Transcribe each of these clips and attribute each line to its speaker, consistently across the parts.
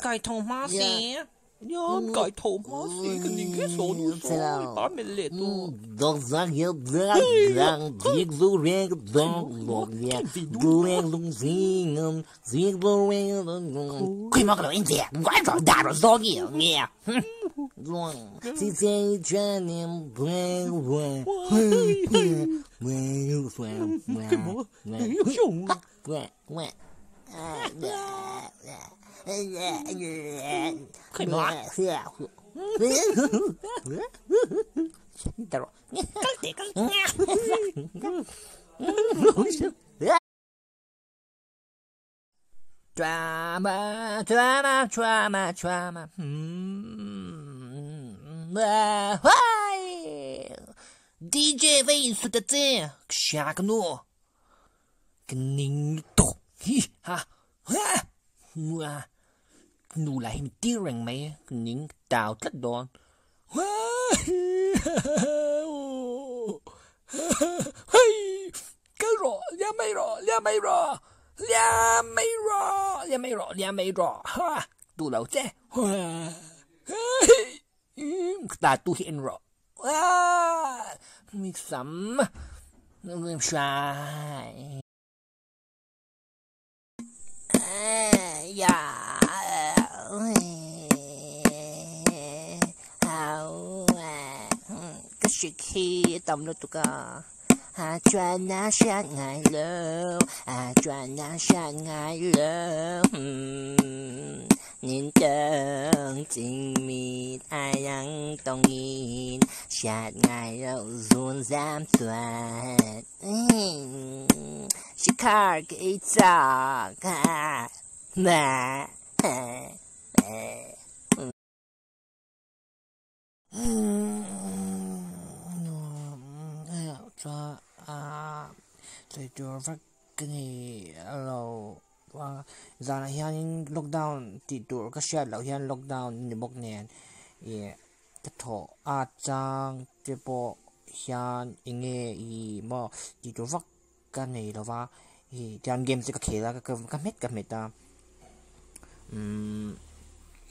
Speaker 1: Kai tho hma se. Kai tho hma se ka ning he saw nu saw pa mel leh tu.
Speaker 2: Drama, drama, drama, drama. DJ 为说的这下个诺，跟您多嘿哈哈，我努来丢人没？您到这多，哇嘿，跟着两没着，两没着。两没着，两没着，两没着，哈，堵楼在，哇，嘿，嗯，大肚很热，哇，你什么？那么帅？哎呀，好啊，个雪气到了都个。啊，转啊山爱路，啊转啊山爱路，nhìn chân chính mịt ai ăn tông nhìn sát ngài rau run giam toàn chỉ khar cái trò cả mà zanah hianin lockdown tih tur ka hriat loh hian lockdown a ni bawk nen ih ka thawh a chang te pawh hian eng nge ih maw tih tur vak ka nei lo va ih tian game te ka khel a ka hmet ka hmet a umm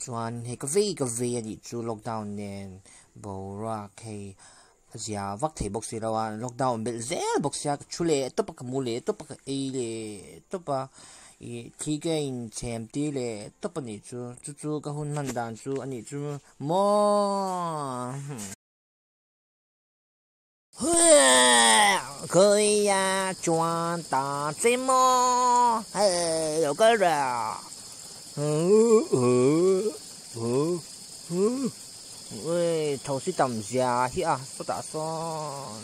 Speaker 2: chuan hei ka vei ka vei a nih chu lockdown nen boruak hei. A zia vak thei bawk si lo a, lockdown belh zel bawk sia ka thu leh tawp a, ka mu leh tawp a, ka ei leh tawp a, ih thli ka inchhem tir leh tawp a nih chu, chu chu ka hun hman dan chu a nih chu maw. Khawiah chuan ta che maw hei lo kal rawh. Ui thosi tam zia hi a sawtah sawn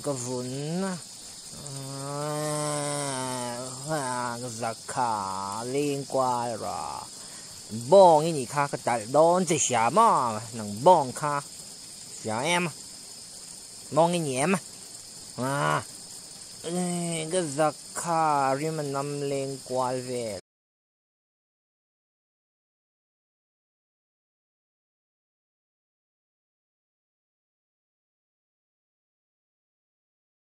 Speaker 2: ka vun a ka zakha leng kual rawh bawng i nih kha ka talh dawn che hria maw nang bawng kha hria em bawng i ni em a ka zakha rim a nam leng kual vel.